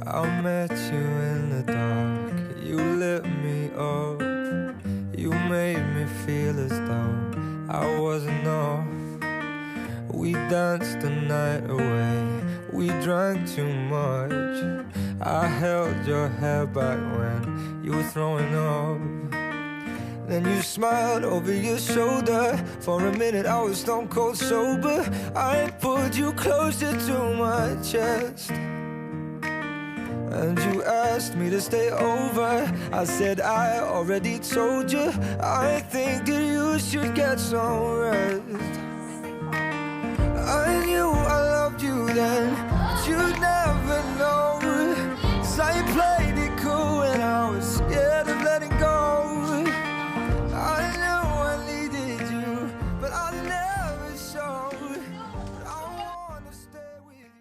I met you in the dark, you lit me up. You made me feel as though I wasn't off. We danced the night away, we drank too much. I held your hair back when you were throwing up. Then you smiled over your shoulder. For a minute I was stone cold sober. I pulled you closer to my chest. And you asked me to stay over. I said, "I already told you. I think that you should get some rest." I knew I loved you then, but you'd never know. 'Cause I played it cool and I was scared of letting go. I knew I needed you, but I never showed. But I wanna stay with you.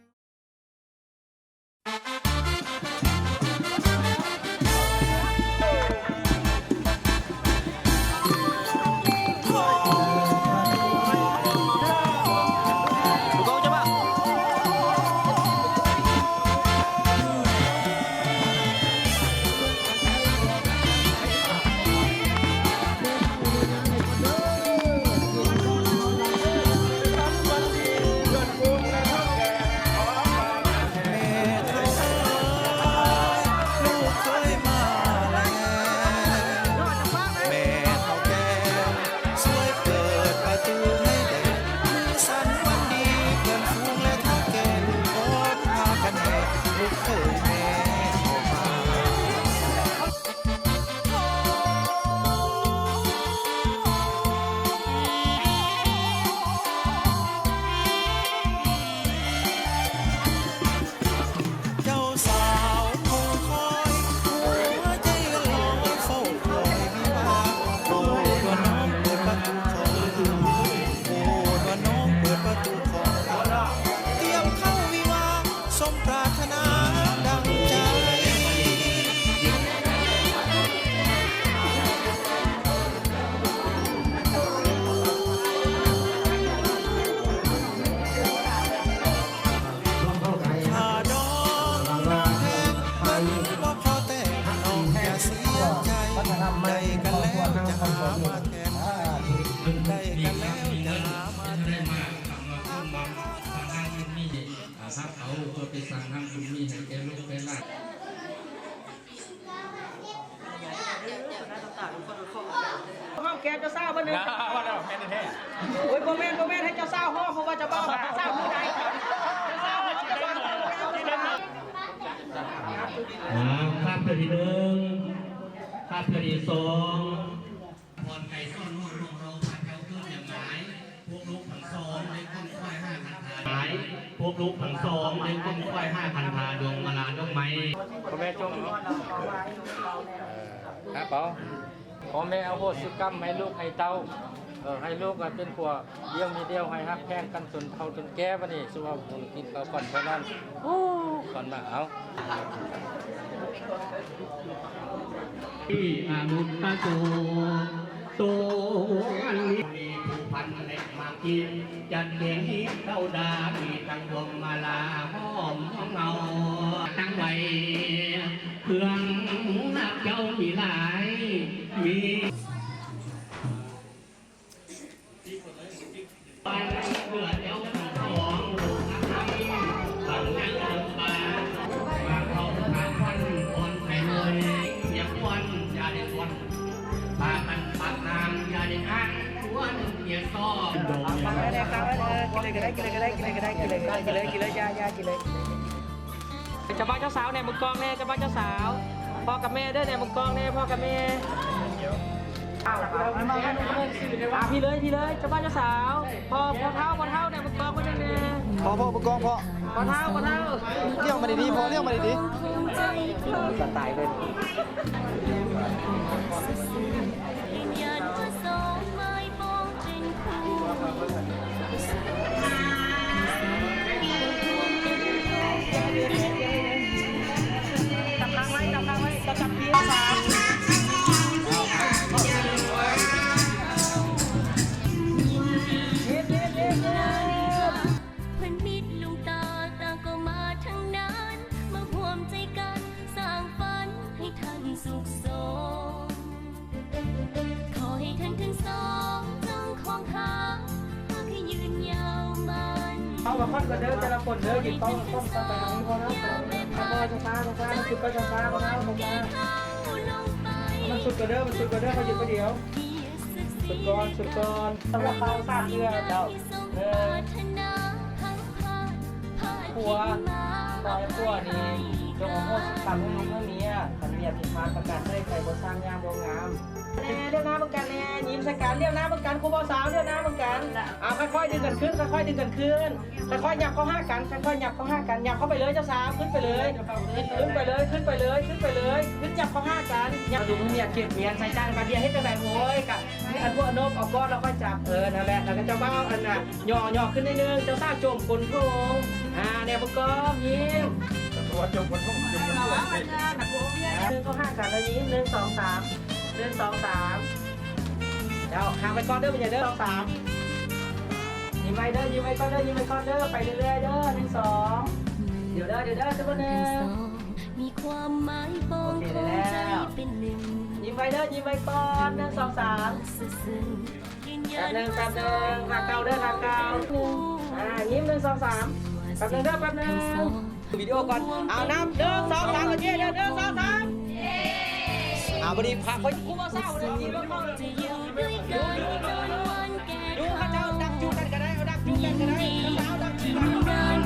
ເຈົ້າສາວຄົງຄອຍ ຫົວໃຈລອຍເຝົ້າຄອຍວິວາ ໂອ້ ຕົວນ້ອງເປີດປະຕູເຂົ້າມາ ໂອ້ ຕົວນ້ອງເປີດປະຕູເຂົ້າມາ ຕຽມເຂົ້າວິວາ ສົມປາດຖະໜາດັ່ງໃຈ. ຫອມແກ້ມເຈົ້າສາວເບິ່ງແດ່. ວ່າແລ້ວແມ່ນແທ້. ໂອ້ຍ ບໍ່ແມ່ນ ບໍ່ແມ່ນ ໃຫ້ເຈົ້າສາວຫອມ ເພາະວ່າເຈົ້າບ່າວ ເຈົ້າສາວມືໃດ ເຈົ້າສາວຫອມ ເຈົ້າບ່າວ. ອ່າ ຄາບເທື່ອທີໜຶ່ງ ຄາບເທື່ອທີສອງ. ພອນໄກສອນ ຮ້ອງຮ້ອງ ພາເຈົ້າເກີດຢ່າງງາຍ ພວກລູກທັງສອງໄດ້ຂົນຂວາຍຫາຄັນທາ ພວກລູກທັງສອງໄດ້ຂົນຂວາຍຫາຄັນທາ ດອກມະລາດອກໄມ້ ພໍ່ແມ່ຈົ່ງເອົາ ເອີ ຫາເປົາ ພໍ່ແມ່ອະໂຫສິກຳໃຫ້ລູກໃຫ້ເຕົ້າ ເອີ ໃຫ້ລູກເປັນຜົວດຽວເມຍດຽວ ໃຫ້ຮັກແພງກັນຈົນເຖົ້າຈົນແກ່. ບັດນີ້ສຸວ່າບຸນກິນເຂົ້າກ່ອນໄປນອນ ໂອ້ ກ່ອນມາເອົາ. ທີ່ອະນຸດຕະໂຕ ໂຕອັນນີ້ ມີຜູ້ພັນແລະມາກິນ ຈັດແຈງຮີດເຕົ້າດາ ມີທັງດອກມະລາຫອມຫອມເງົາ ຕັ້ງໄວ້ ເຄື່ອງຮັກເຈົ້າມີຫຼາຍ ມີ ເຈົ້າບ່າວເຈົ້າສາວແນ່ ເບິ່ງກ້ອງແນ່ ເຈົ້າບ່າວເຈົ້າສາວ ພໍ່ກັບແມ່ເດີແນ່ ເບິ່ງກ້ອງແນ່ ພໍ່ກັບແມ່ ອ່າ ພີ້ເລີຍ ພີ້ເລີຍ ເຈົ້າບ່າວເຈົ້າສາວ ພໍ່ ພໍ່ເຖົ້າ ພໍ່ເຖົ້າແນ່ ເບິ່ງກ້ອງຄົນໜຶ່ງແນ່ ພໍ່ ພໍ່ເບິ່ງກ້ອງ ພໍ່ ພໍ່ເຖົ້າ ພໍ່ເຖົ້າ ລ້ຽງມາດີໆ ພໍ່ລ້ຽງມາດີໆ ສະໄຕເພິ່ນ. ເພິ່ນມິດລົງຕາ ຕ່າງກໍມາທັງນັ້ນ ມາຮ່ວມໃຈກັນ. ມາຄອດກັນເດີ ແຕ່ລະຄົນເດີ ຢືນຕ້ອງຄົນກັນໄປທາງນີ້ພໍແລ້ວ. ມາບໍ່ຊ້າໆ ຊ້າໆ ມັນສຸດໄປຊ້າໆ ບໍ່ນາວ ບໍ່ນາວ. ມັນສຸດກວ່າເດີ ມັນສຸດກວ່າເດີ ເຂົາຢືນຜູ້ດຽວ. ສຸດກ່ອນ ສຸດກ່ອນ. ສຳລັບເຮົາສາມເທື່ອເຈົ້າ. ເອີ ຜົວ ຂໍໃຫ້ຜົວນີ້ຈົ່ງອະໂຫສິກຳໃຫ້ລູກໃຫ້ເມຍ. ຄັນເມຍຜິດພາດປະການໃດ ໃຜບໍ່ສ້າງຢ່າງບໍ່ງາມ. ແນ່ ລຽວໜ້າເບິ່ງກັນແນ່ ຍິ້ມໃສ່ກັນ ລຽວໜ້າເບິ່ງກັນ ຄູ່ບ່າວສາວ ລຽວໜ້າເບິ່ງກັນ. ອ່າ ຄ່ອຍໆ ດຶງກັນຄືນ ຄ່ອຍໆ ດຶງກັນຄືນ. ຄ່ອຍໆ ຫຍັບເຂົ້າຫາກັນ ຄ່ອຍໆ ຫຍັບເຂົ້າຫາກັນ. ຫຍັບເຂົ້າໄປເລີຍເຈົ້າສາວ ຂຶ້ນໄປເລີຍ ຂຶ້ນໄປເລີຍ ຂຶ້ນໄປເລີຍ ຂຶ້ນໄປເລີຍ. ຫຍັບເຂົ້າຫາກັນ ຫຍັບ. ມາດູເມຍເກັບເມຍໃສ່ຈ້າງມາເດຍເຮັດຈັ່ງໃດ. ໂອ້ຍ ກະອັນພວກອະນົບເອົາກ້ອນແລ້ວຄ່ອຍຈັບ. ເອີ ນັ້ນແຫຼະ. ແລ້ວກະເຈົ້າບ່າວອັນນ່າ ຍໍ ຍໍຂຶ້ນໜ້ອຍໜຶ່ງ ເຈົ້າສາວຈົ່ມກົ້ນໂຖງ. ອ່າ ແນວປະກອບຍິ້ມ. ຕົວຈົ່ມກົ້ນໂຖງ ຈົ່ມກົ້ນໂຖງ. ດຶງເຂົ້າຫາກັນແລ້ວຍິ້ມ ໜຶ່ງ ສອງ ສາມ ໜຶ່ງ ສອງ ສາມ. ເຈົ້າ ຄ້າງໄວ້ກ່ອນເດີ ແມ່ໃຫຍ່ເດີ ສອງ ສາມ. ຍິ້ມໄວ້ເດີ ຍິ້ມໄວ້ກ່ອນເດີ ຍິ້ມໄວ້ກ່ອນເດີ ໄປເລື້ອຍໆເດີ ໜຶ່ງ ສອງ. ດຽວເດີ ດຽວເດີ ຈັກໜຶ່ງ. ໂອເຄ ໄດ້ແລ້ວ. ຍິ້ມໄວ້ເດີ ຍິ້ມໄວ້ກ່ອນ ໜຶ່ງ ສອງ ສາມ. ແປັບໜຶ່ງ ແປັບໜຶ່ງ ທ່າເກົ່າເດີ ທ່າເກົ່າ. ອ່າ ຍິ້ມ ໜຶ່ງ ສອງ ສາມ. ແປັບໜຶ່ງເດີ ແປັບໜຶ່ງ. ວິດີໂອກ່ອນ ເອົາ ນັບ ໜຶ່ງ ສອງ ສາມ ໂອເຄເດີ ໜຶ່ງ ສອງ ສາມ. ອ່າ ບັດນີ້ພາຂ້ອຍ ຄູ່ບ່າວສາວເດີ ຢູ່ເຂົາເດີ ຢູ່ເຂົາເຈົ້າດັກຈູກັນກະໄດ້ ເອົາດັກຈູກັນກະໄດ້ ເຈົ້າສາວດັກຈູກັນ.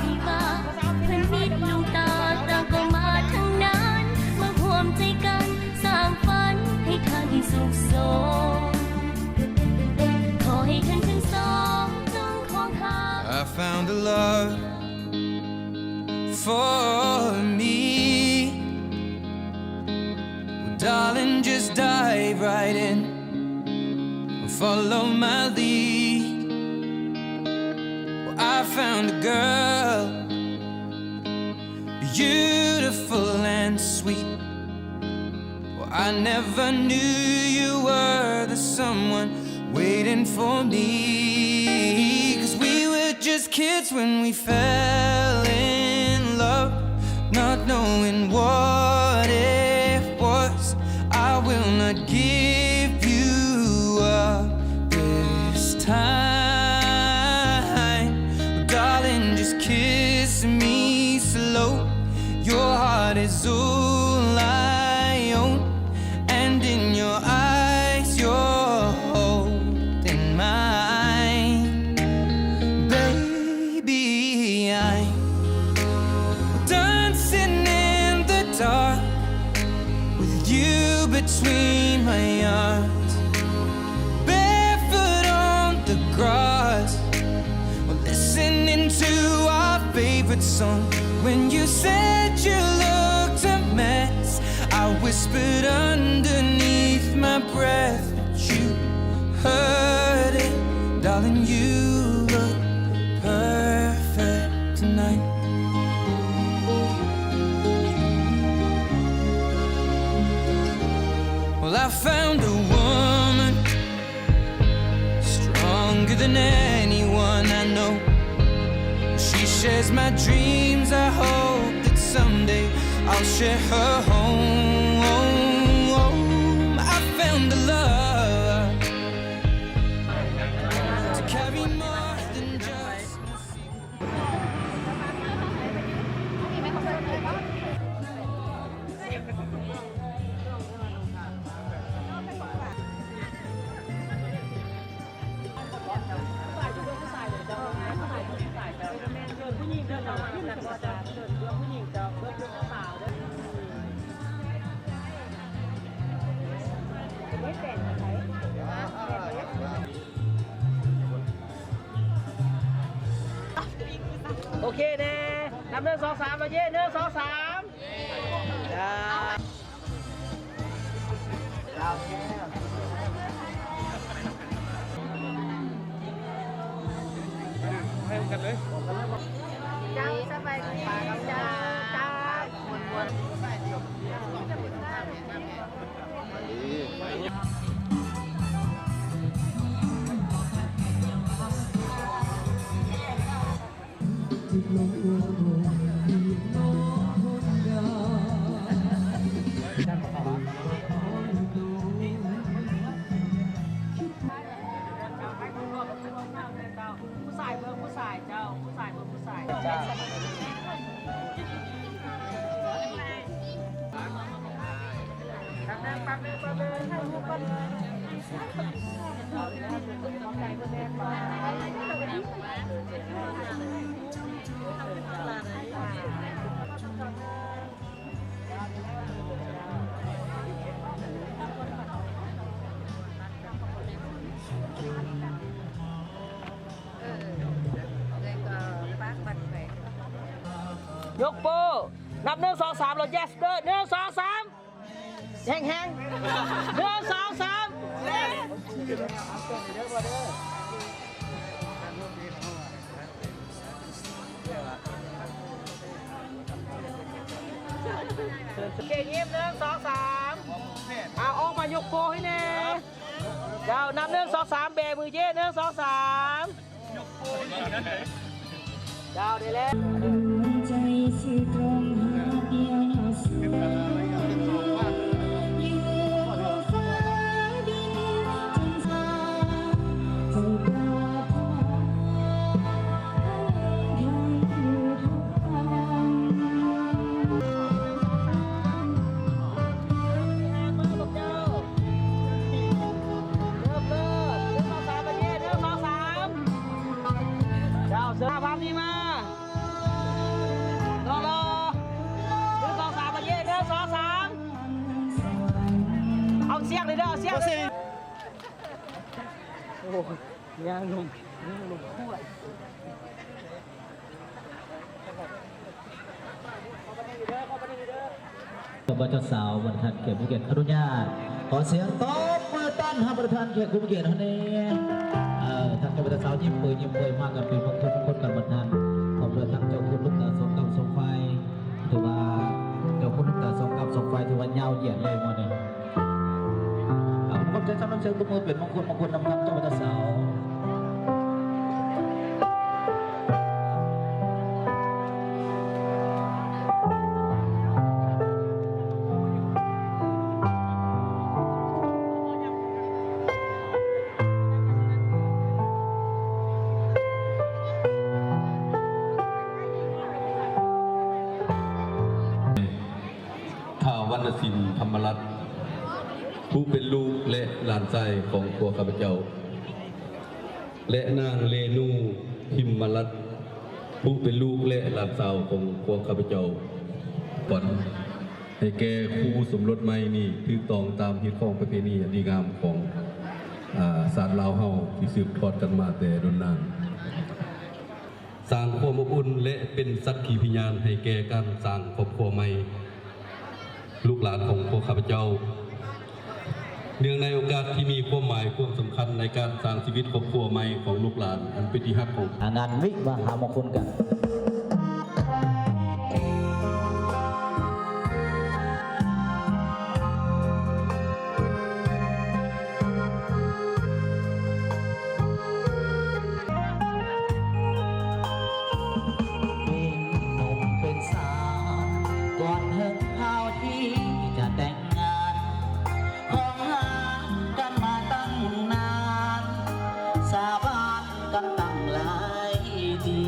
ໂອເຄແນ່ ນັບ ໜຶ່ງ ສອງ ສາມ ມາເຢ້ ໜຶ່ງ ສອງ ສາມ. ເຈົ້າ ສະບາຍດີເຈົ້າ ເຈົ້າ. ຜູ້ຊາຍເບິ່ງຜູ້ຊາຍເຈົ້າ ຜູ້ຊາຍເບິ່ງຜູ້ຊາຍ. ຍົກໂປ້ ນັບ ໜຶ່ງ ສອງ ສາມ ແລ້ວ ເຢສ ເດີ ໜຶ່ງ ສອງ ສາມ ແຮງໆ ໜຶ່ງ ສອງ ສາມ ເກັ່ງຍິ້ມ ໜຶ່ງ ສອງ ສາມ ເອົາອອກມາຍົກໂປ້ໃຫ້ແດ່ ເຈົ້າ ນັບ ໜຶ່ງ ສອງ ສາມ ແບມືເຢ ໜຶ່ງ ສອງ ສາມ ເຈົ້າ ໄດ້ແລ້ວ. ເຈົ້າ ເຊີນພາບນີ້ມາ ລໍໆ ໜຶ່ງ ສອງ ສາມ ມາເຢ້ ໜຶ່ງ ສອງ ສາມ ເອົາສຽງເດີ ເອົາສຽງເດີ ໂອ້ຍ ຍ່າງລົງ ຍ່າງລົງ ເຈົ້າບ່າວເຈົ້າສາວ ບັນດາທ່ານແຂກຜູ້ມີກຽດ ອະນຸຍາດ ຂໍສຽງຕົບມືຕ້ອນຮັບບັນດາທ່ານແຂກຜູ້ມີກຽດເຮົາແດ່. ເອີ ທ່ານເຈົ້າບ່າວເຈົ້າສາວຍິ້ມເປີຍ ຍິ້ມເປີຍ ມາກັນເປັນມງຄົນ ມງຄົນກັນບັນດາທ່ານ ພ້ອມດ້ວຍທັງເຈົ້າຄຸນລູກຕາສອງກ້ຳສອງຝ່າຍ ຖືວ່າເຈົ້າຄຸນລູກຕາສອງກ້ຳສອງຝ່າຍ ຖືວ່າຍາວຢຽດເລີຍມື້ນີ້. ເອົາ ຂອບໃຈສຳລັບສຽງຕົບມືເປັນມງຄົນ ມງຄົນນຳທັງເຈົ້າບ່າວເຈົ້າສາວ. ທ້າວວັນນະສິນ ທຳມະລັດ ຜູ້ເປັນລູກ ແລະ ຫຼານຊາຍຂອງພວກຂ້າພະເຈົ້າ ແລະ ນາງເລນູ ທິມມະລັດ ຜູ້ເປັນລູກ ແລະ ຫຼານສາວຂອງພວກຂ້າພະເຈົ້າ ຂວັນໃຫ້ແກ່ຄູ່ສົມລົດໃໝ່ນີ້ ຖືກຕ້ອງຕາມຮີດຄອງປະເພນີອັນດີງາມຂອງ ອາ ຊາດລາວເຮົາ ທີ່ສືບທອດກັນມາແຕ່ດົນນານ. ສ້າງຄວາມອົບອຸ່ນ ແລະ ເປັນສັກຂີພະຍານໃຫ້ແກ່ການສ້າງຄອບຄົວໃໝ່ ລູກຫຼານຂອງພວກຂ້າພະເຈົ້າ ເນື່ອງໃນໂອກາດທີ່ມີຄວາມໝາຍຄວາມສຳຄັນໃນການສ້າງຊີວິດຄອບຄົວໃໝ່ຂອງລູກຫຼານອັນເປັນທີ່ຮັກຂອງ ອ່າ ງານວິມະຫາມງຄົນກັນ. ເປັນໜຸ່ມເປັນສາວ ກ່ອນເຖິງຄາວທີ່ຈະແຕ່ງງານ ຄອງຫາກັນມາຕັ້ງນານ ສາບານກັນຕັ້ງຫຼາຍທີ.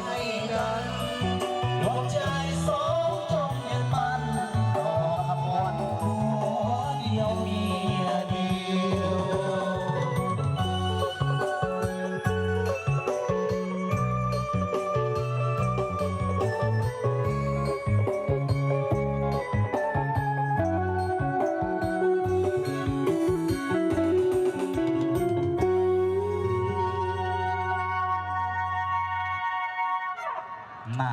ໃຫ້ກັນ ດວງໃຈສອງຈົ່ງຍຶດໝັ້ນ ຕໍ່ຄຳຂວັນຜົວດຽວເມຍດຽວ. ມາ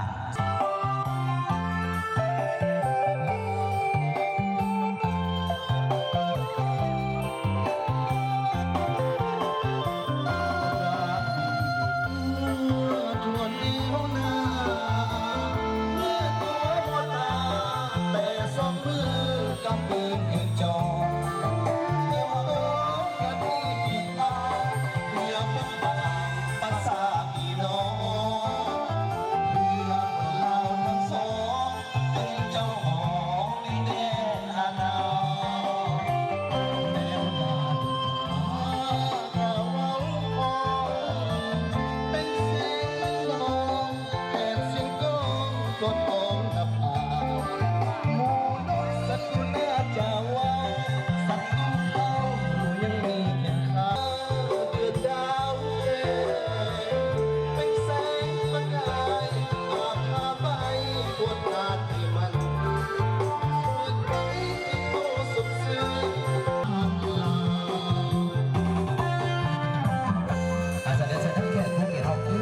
ອາ ສະແດງສະເໜີແຂກຜູ້ມີຮອບເກີ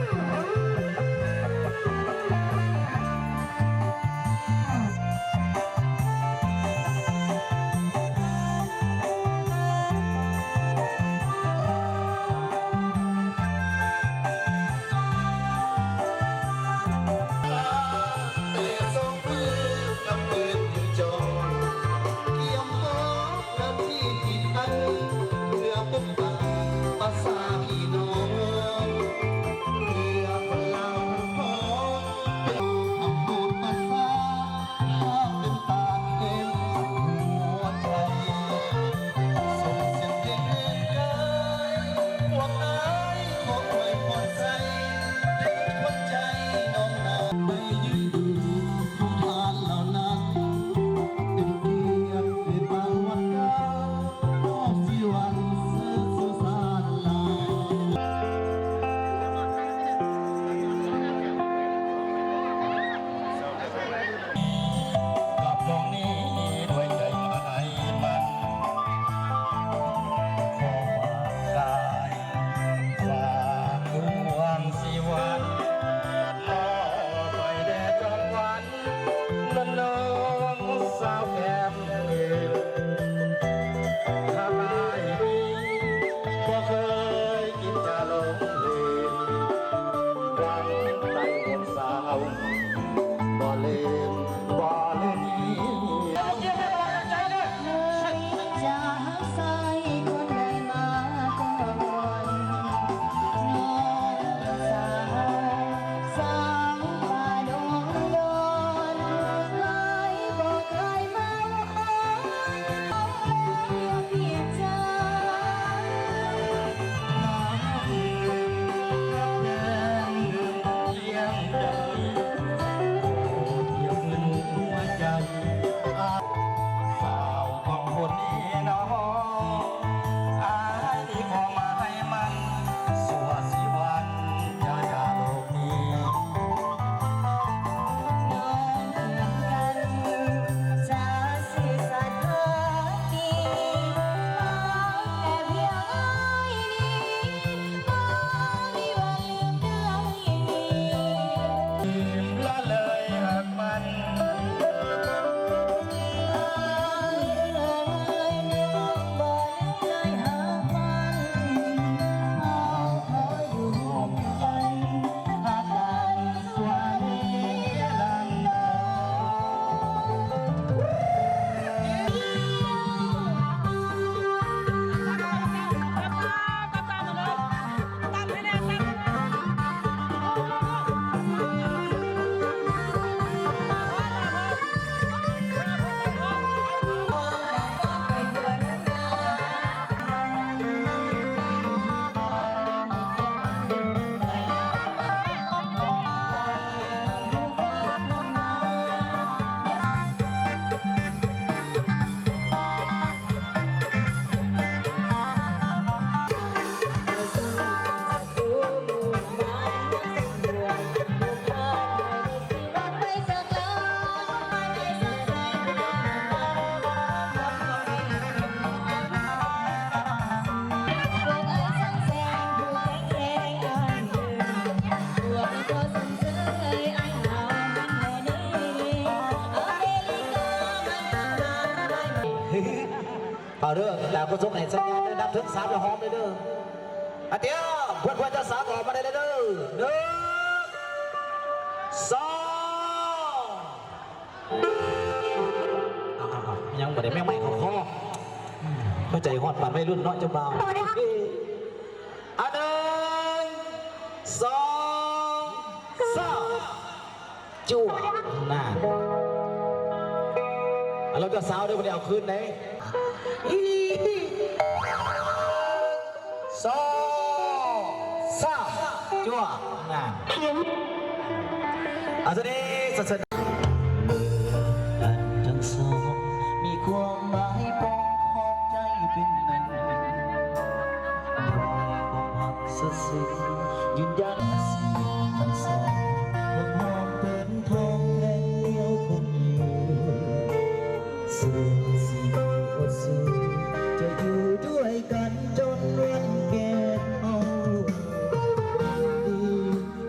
້. ເອົາເດີ ແລ້ວກໍສົ່ງໃຫ້ສັນຍານເດີ ນັບເຖິງສາມແລ້ວຫອມເລີຍເດີ. ອາ ຕຽມ ເພື່ອນໆເຈົ້າສາວກໍອອກມາໄດ້ເລີຍເດີ. ໜຶ່ງ ສອງ ອ້າວໆໆ ຍັງບໍ່ໄດ້ແມ່ງໄມ້ເຂົ້າຄໍ. ອືມ ເຂົ້າໃຈຮອດປານໄວລຸ້ນເນາະເຈົ້າບ່າວ. ເອີ ອາ ໜຶ່ງ ສອງ ສາມ ຈົວ ນານ. ອາ ລະເຈົ້າສາວເດີ ບໍ່ໄດ້ເອົາຄືນເດ້. ສອງ ສາມ ຈົວ ນານ. ອາ ສະເດ ສະເດ. ເມື່ອກັນທັງສອງ ມີຄວາມໝາຍປອງຂອງໃຈເປັນໜຶ່ງ ດ້ວຍຄວາມຮັກສັດສິນ ຢືນຢັນ ທັງສອງ ຄວາມຫອມເປັນທອງແທ່ງດຽວຄົງຢູ່ ເຊື່ອຊິມີອົດສູ້ ຈະຢູ່ດ້ວຍກັນຈົນວັນແກ່ເຖົ້າ.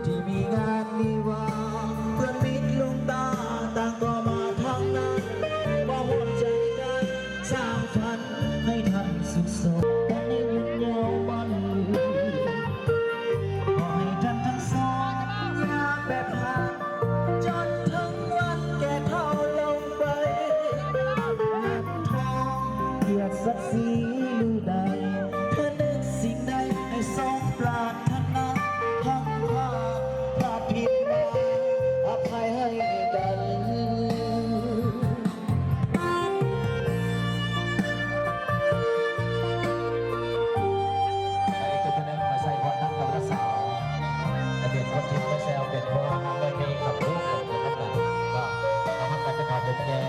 ທີ່ມີງານວິວາ ເພື່ອນມິດລົງຕາ ຕ່າງກໍມາທາງນັ້ນ ມາຮ່ວມໃຈກັນສ້າງຝັນໃຫ້ທ່ານສຸກສົມ ໃຫ້ຍືນຍາວໝັ້ນ ຂໍໃຫ້ທ່ານທັງສອງຢ່າແປພັນ ຈົນເຖິງວັນແກ່ເຖົ້າລົງໄປ. ເງິນທອງ ກຽດສັກສີຫຼືໃດ ຖ້ານຶກສິ່ງໃດໃຫ້ສົມປາດ ທະນາທັງພາດພາດຜິດມາ ອະໄພໃຫ້ກັນ. ອີກຄົນໜຶ່ງມາໃສ່ພອນນຳກັບນ້າສາວ ແລະ ເປັນຄົນທີ່ມາແຊວເປັນພອນນຳເລີຍ ມີຄຳພູດກັບນ້ຳກັນ ກໍມາຮັບກັນຈະຂາວເປັນແກ່.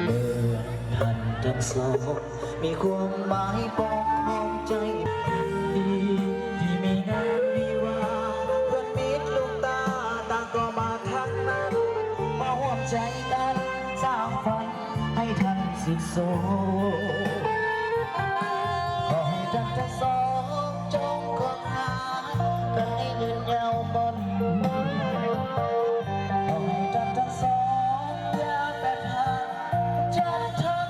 ເມື່ອທ່ານທັງສອງມີຄວາມໝາຍປອງຂອງໃຈ ທີ່ມີງານວິວາ ເພື່ອນມິດລູກຕາຕ່າງກໍມາທັງນັ້ນ ມາຮ່ວມໃຈກັນສ້າງຝັນ ໃຫ້ທ່ານສຸກໂສນ ຂໍໃຫ້ທ່ານທັງສອງຈົ່ງຄວາມຫາກັນໃຫ້ຍືນຍາວໝັ້ນ ຂໍໃຫ້ທ່ານທັງສອງຢ່າແປພັນຈາກກັນ.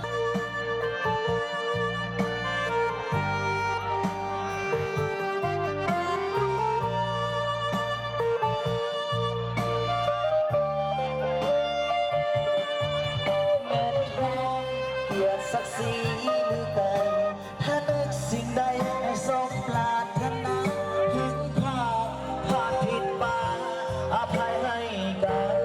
ແມ່ນທອງກຽດສັກສີຫຼືໄກ ຖ້ານຶກສິ່ງໃດໃຫ້ສົມປຣາດຖະໜາ ເຫັນພາດພາດຜິດມາ ອະໄພໃຫ້ກັນ.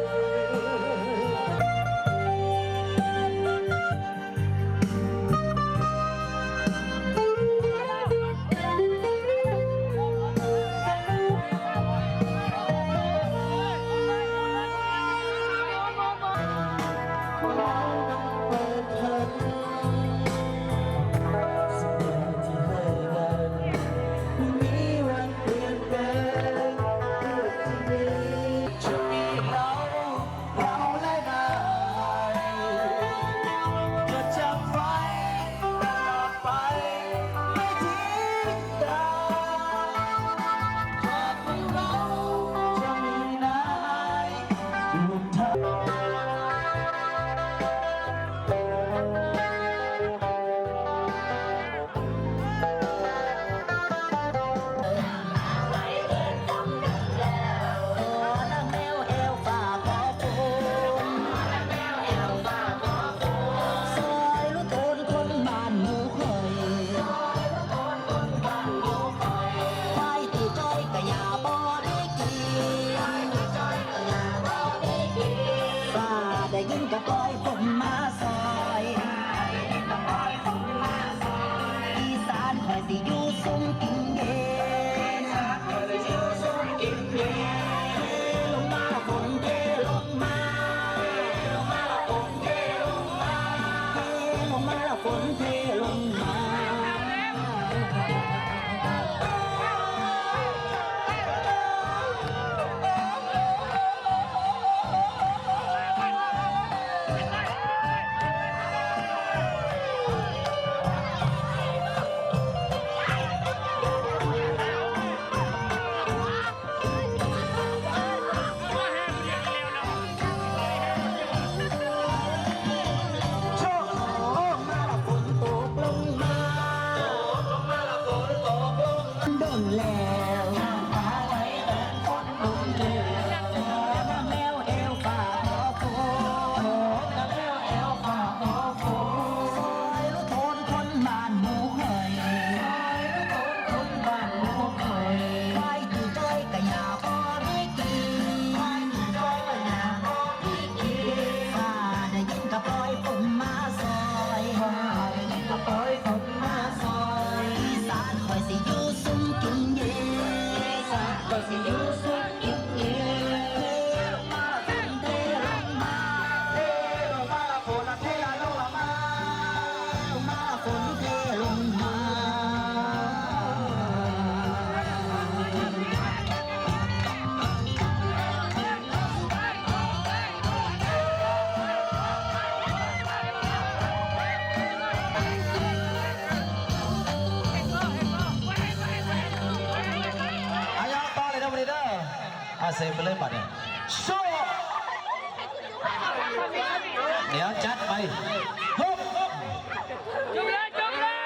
ໄດ້ຍິນກໍປ່ອຍຄົນມາຊ່ອຍ ອີສານຂ້ອຍຊິຢູ່ສຸມກິນເຢັນ ເທລົງມາ ຝົນເທລົງມາ ເທລົງມາ ຝົນເທລົງມາ ເທລົງມາ ຝົນເທລົງມາ. ເຕັມໄປເລີຍບັດນີ້ ໂຊະ ດຽວຈັດໄປ ຮຶບ ຈົບເລີຍ ຈົບເລີຍ.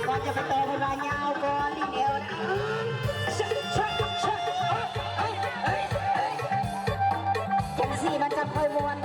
ກ່ອນຈະໄປຕໍ່ເພິ່ນວ່າຍາວກ່ອນນີ້ແລ້ວ ຈັ່ງຊີ້ມັນຈະຄ່ອຍມ່ວນ.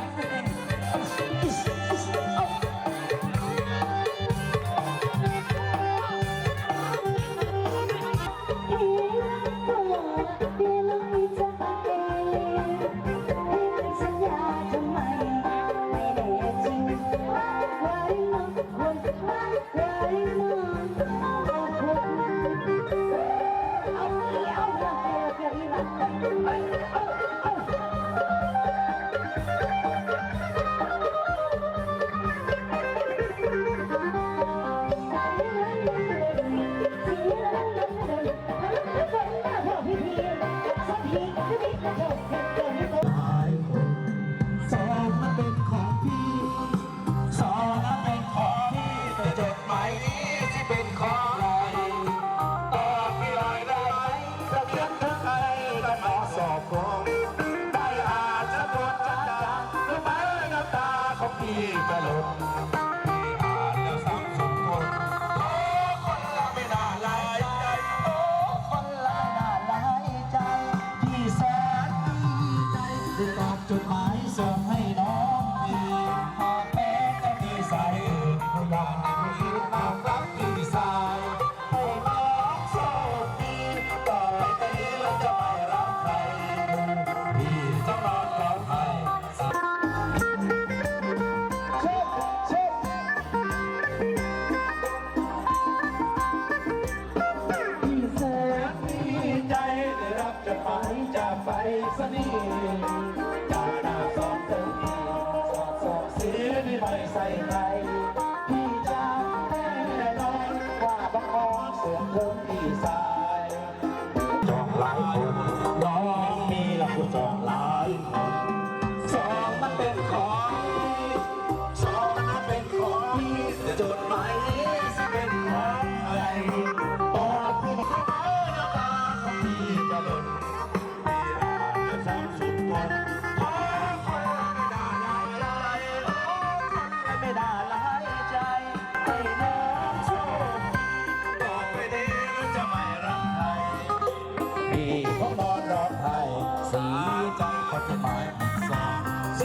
ຂອງນອນດອກໄພ ສີໃຈເຂົາຈະໝາຍສາງ ເ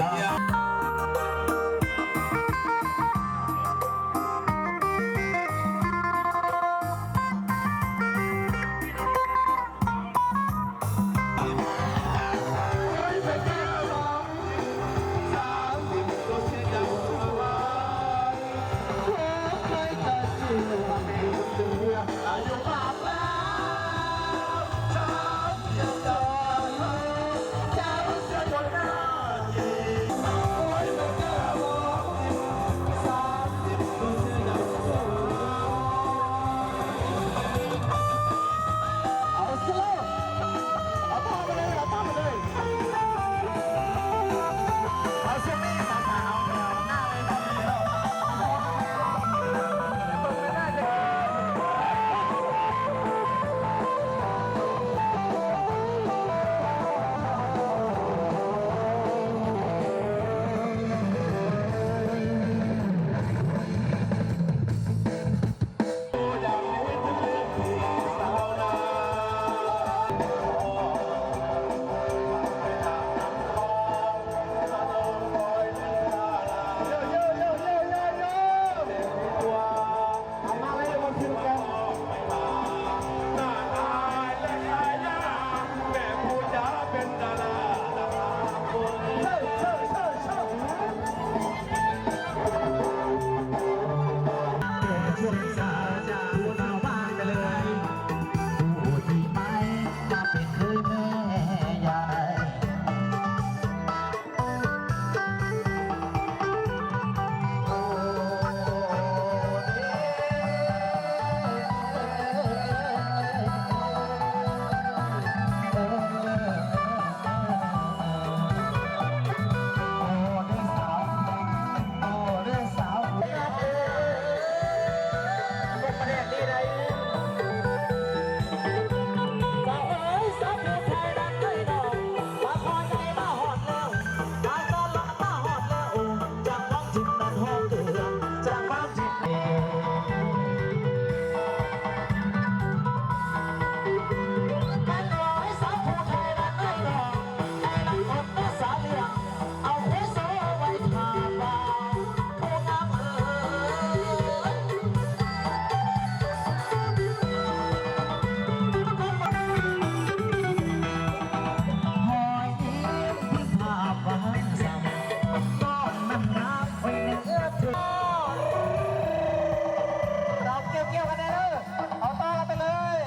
ອົາກ່ຽວໆກັນແດ່ເດີ ເອົາຕໍ່ກັນໄປເລີຍ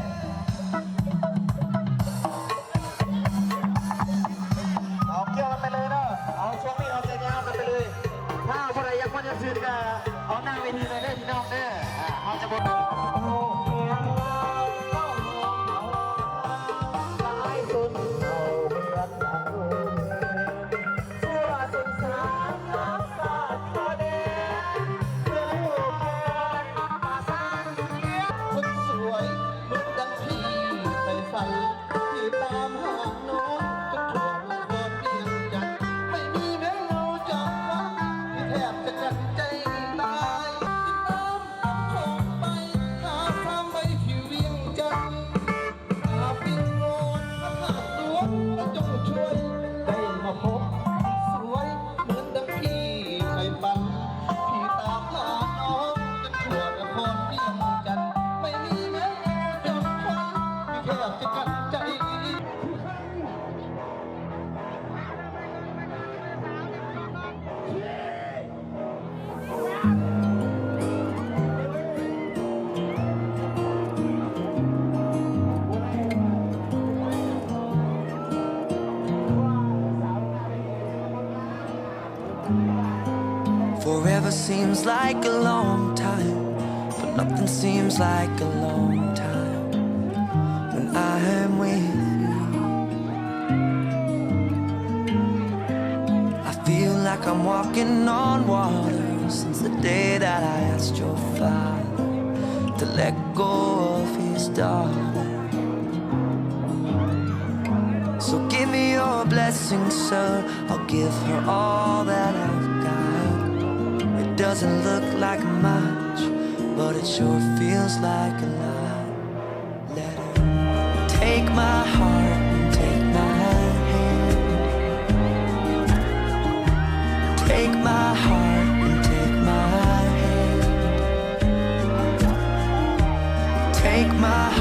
ເອົາກ່ຽວກັນໄປເລີຍເດີ ເອົາຊ່ວງນີ້ເອົາໃຈຍາວກັນໄປເລີຍ ຖ້າຜູ້ໃດຢາກມ່ວນຢາກຊື່ນກະເອົາໜ້າເວທີເລີຍເດີພີ່ນ້ອງເດີ ເຮົາຈະບໍ່ ຄົນສວຍເໝືອນດັ່ງທີ່ໃຝ່ຝັນ ທີ່ຕາມຫານ້ອງຈົນທົ່ວນະຄອນວຽງຈັນ ໄມ່ມີແມງເງົາຈອມວັນ ທີ່ແທບຈະກັ້ນໃຈຕາຍ ຕິດຕາມຂອງໄປ ຫາສາມໃບທີ່ວຽງຈັນ ຖ້າວິງວອນພະທາດຫຼວງ ຈະຈົ່ງຊ່ວຍ ໄດ້ມາພົບຄົນສວຍ ເໝືອນດັ່ງທີ່ໃຝ່ຝັນ ທີ່ຕາມຫານ້ອງຈົນທົ່ວນະຄອນວຽງຈັນ ໄມ່ມີແມງເງົາຈອມວັນ ທີ່ແທບຈະກັ້ນໃຈ. Forever seems like a long time, but nothing seems like a long time when I am with you. I feel like I'm walking on water since the day that I asked your father to let go of his daughter. So give me your blessing, sir. I'll give her all that I've got. It doesn't look like much, but it sure feels like a lot. Let her take my heart My